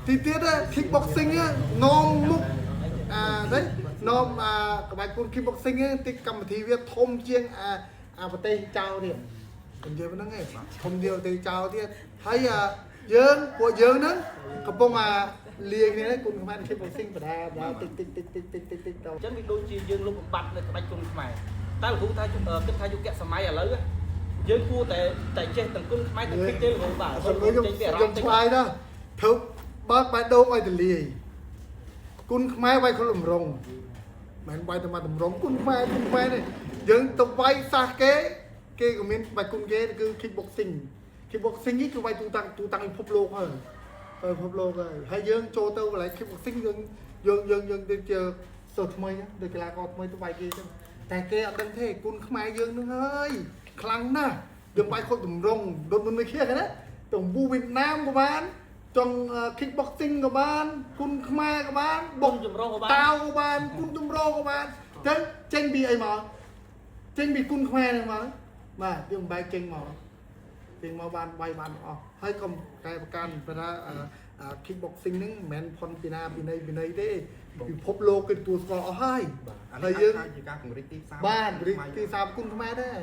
ទីទៀត kickboxing នាំមុខអាស្អីនាំអាក្បាច់គុន kickboxing ទីកម្មវិធីវាធំជាងអាប្រទេសចៅទៀតនិយាយប៉ុណ្្នឹងឯងធំជាងប្រទេសចៅទៀតហើយអាយើងពួកយើងហ្នឹងកំពុងអាលាយគ្នាគុនខ្មែរ kickboxing បដាបដាតិចតិចតិចតិចតិចតិចតិចទៅ អញ្ចឹងវាដូចជាយើងលុបបំបាត់នៅក្បាច់គុនខ្មែរតែលោកគ្រូថាគិតថាយុគសម័យឥឡូវយើងគួរតែតែចេះទាំងគុនខ្មែរទាំង kick ទេលោកគ្រូបាទ ខ្ញុំខ្ញុំ ចេញពីអារ ខ្ញុំ ម្មណ៍តិច ឆ្លើយណាធ្វើបើកបេះដូងឲ្យទលាយគុនខ្មែរវាយខ្លួនតម្រងមិនវាយតែមកតម្រងគុនខ្មែរគុនខ្មែរនេះយើងទៅវាយសះគេគេក៏មានបាច់គុនគេគឺ kickboxing kickboxing នេះគឺវាយទូតាំងទូតាំងពិភពលោកហើយទៅពិភពលោកហើយហើយយើងចូលទៅកន្លែង kickboxing យើងយើងយើងយើងដូចជាសិស្សថ្មីដូចកីឡាករថ្មីទៅវាយគេចឹងតែគេអត់ដឹងទេគុនខ្មែរយើងនឹងហើយខ្លាំងណាស់យើងវាយគ្រប់តម្រងដូចមិនមានគ្នាណាទាំងវូវៀតណាមក៏បានចង់ kickboxing ក៏បានគុនខ្មែរក៏បាន បុកចម្រុះក៏បាន តាវក៏បានគុនចម្រុះក៏បានចឹងចេញពីអីមកចេញពីគុនខ្មែរហ្នឹងមកបាទយើងបែកចេញមកចេញមកបានវាយបានអស់ហើយកុំកែប្រកាន់ព្រោះថា kickboxing ហ្នឹងមិនមែនផុនពីណាពីណីពីណីទេពិភពលោកគេទទួលស្គាល់អស់ហើយ អា ហើយយើង នេះអាចជាការពង្រីកទីផ្សារ បាទរីកទីសាគុនខ្មែរដែរ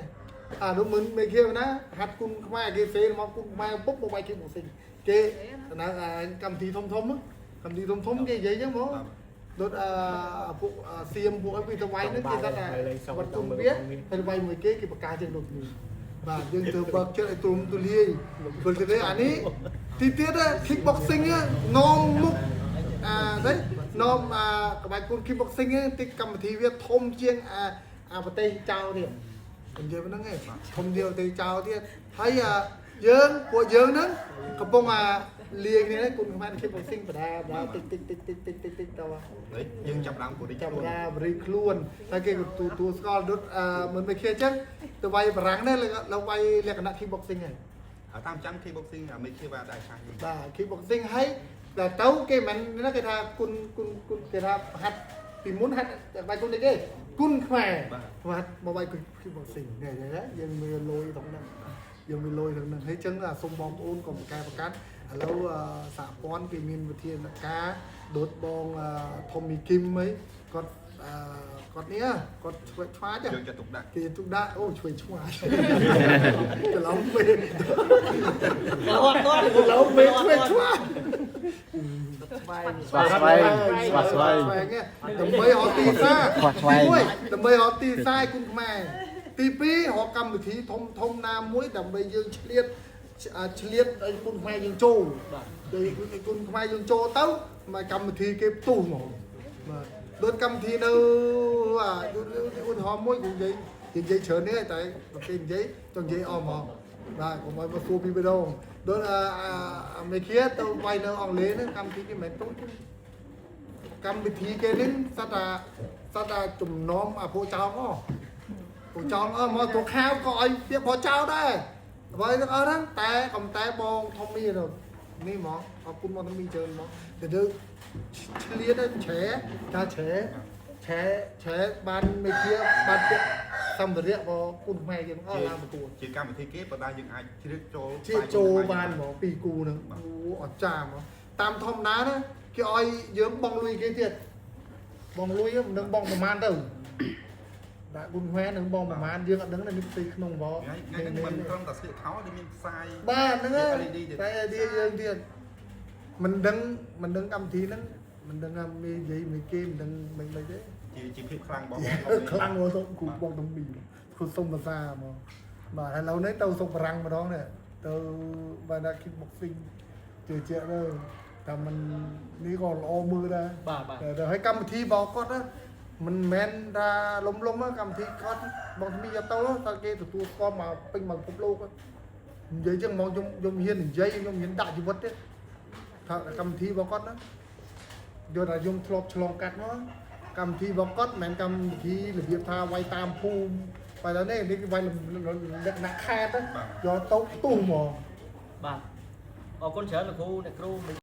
អានោះមិនមេឃាណាហាត់គុនខ្មែរគេសេមកគុនខ្មែរពុកមកវាយ kickboxing គេណាកម្មវិធីធំធំកម្មវិធីធំធំគេនិយាយចឹងហ្មងដូចអពួកសៀមពួកអីពីទៅវាយហ្នឹងគេថាវត្តគុនវាហើយវាយមួយគេគេប្រកាសចឹងដូចនេះបាទយើងធ្វើបើកចិត្តឲ្យទ្រំទូលាយព្រោះទេអានេះទីទៀត kickboxing នាំមុខអាស្អីនាំអាក្បាច់គុន kickboxing ទីកម្មវិធីវាធំជាងអាប្រទេសចៅទៀតនិយាយប៉ុណ្្នឹងឯងធំជាងប្រទេសចៅទៀតហើយអាយើងពួកយើងហ្នឹងកំពុងអាលាយគ្នាគុនខ្មែរ kickboxing បដាបដាតិចតិចតិចតិចតិចតិចតិចទៅ នេះយើងចាប់ដើមពង្រីក ចាប់រាបរីខ្លួនតែគេក៏ទូទួលស្គាល់ដូចអឺមិនមិនគ្នាអញ្ចឹងទៅវាយបារាំងដែរលើវាយលក្ខណៈ kickboxing ហើយ តាមចាំ kickboxing អាមេឃីវ៉ាដែរឆាស់យើង បាទ kickboxing ហើយដល់ទៅគេមិនណាគេថាគុនគុនគុនគេថាហាត់ពីមុនហាត់វាយគុននេះគេគុនខ្មែរហាត់មកវាយ kickboxing នេះយើងមានលុយក្នុងហ្នឹងយើងមានលុយក្នុងហ្នឹងហើយអញ្ចឹងសូមបងប្អូនកុំកែប្រកាន់ឥឡូវសហព័ន្ធគេមានវិធានការដូចបងធំមីគឹមអីគាត់អឺគាត់នេះគាត់ឆ្វេងឆ្វាច យើងចាត់ទុកដាក់ គេទុកដាក់អូឆ្វេងឆ្វាចច្រឡំពេក អត់ទាន់ ច្រឡំពេកឆ្វេងឆ្វាច ស្វែង ស្វាស្វែងស្វាស្វែង ដើម្បីរកទីផ្សារ ស្វាស្វែង ទី1ដើម្បីរកទីផ្សារឲ្យគុនខ្មែរទី2រកកម្មវិធីធំធំណាមួយដើម្បីយើងឆ្លៀតឆ្លៀតឲ្យគុនខ្មែរយើងចូល បាទ ឲ្យគុនខ្មែរយើងចូលទៅមកកម្មវិធីគេផ្ទុះហ្មងបាទដូចកម្មវិធីនៅអាឧទាហរណ៍មួយគូនិយាយនិយាយច្រើននេះតែគេនិយាយចង់និយាយអស់ហ្មងបាទកុំឲ្យមកសួរពីម្ដងដូចអាមេរិកទៅវាយនៅអង់គ្លេសហ្នឹងកម្មវិធីគេមិនមែនតូចទេកម្មវិធីគេនេះសត្វតាសត្វតាចំណោមអាពួកចោលអស់ពួកចោលអស់មកទៅខាវក៏ឲ្យពាក្យពួកចោលដែរអ្វីទាំងអស់ហ្នឹងតែកំតែបងធំមីទៅនេះហ្មងអរគុណបងធំមីច្រើនហ្មងទៅទៅឆ្លៀតទៅឆែថាឆែឆែឆែបានមេគាបានពាក្យសម្ភារៈរបស់គុណខ្មែរយើងអស់ឡើងប្រកួត ជាកម្មវិធីគេប៉ុន្តែយើងអាចជ្រៀតចូល ជាចូលបានហ្មងពីរគូហ្នឹងអូអស្ចារ្យហ្មងតាមធម្មតាណាគេឲ្យយើងបងលុយគេទៀតបងលុយមិនដឹងបងប្រហែលទៅដាក់គុណខ្មែរនឹងបងប្រហែលយើងអត់ដឹងណាមានផ្ទៃក្នុងបង ថ្ងៃហ្នឹងមិនត្រឹមតែស្លៀកខោទេមានផ្សាយ បាទហ្នឹងហើយ LED ទៀត តែ LED យើងទៀតមិនដឹងមិនដឹងកម្មវិធីហ្នឹងមិនដឹងថាមាននិយាយមួយគេមិនដឹងមិនមិនទេ ជាភាពខ្លាំងរបស់ ខ្លាំងមកទៅគូបងតំមីគូសុំភាសាហ្មងបាទហើយឥឡូវនេះទៅសុកបារាំងម្ដងនេះទៅបានដាក់ kickboxing ជឿជាក់ទៅតែมันនេះក៏ល្អមើលដែរ បាទបាទ តែហើយកម្មវិធីរបស់គាត់ណាមិនមែនថាលំលំកម្មវិធីគាត់បងថ្មីយកទៅតើគេទទួលស្គាល់មកពេញមកពិភពលោកនិយាយចឹងហ្មងខ្ញុំខ្ញុំហ៊ាននិយាយខ្ញុំហ៊ានដាក់ជីវិតទេថាកម្មវិធីរបស់គាត់ណាយកតែខ្ញុំធ្លាប់ឆ្លងកាត់មកកម្មវិធីរបស់គាត់មិនមែនកម្មវិធីរបៀបថាវាយតាមភូមិបែរនេះនេះវាយលក្ខណៈខេតយកទៅផ្ទុះហ្មង បាទអរគុណច្រើនលោកគ្រូអ្នកគ្រូ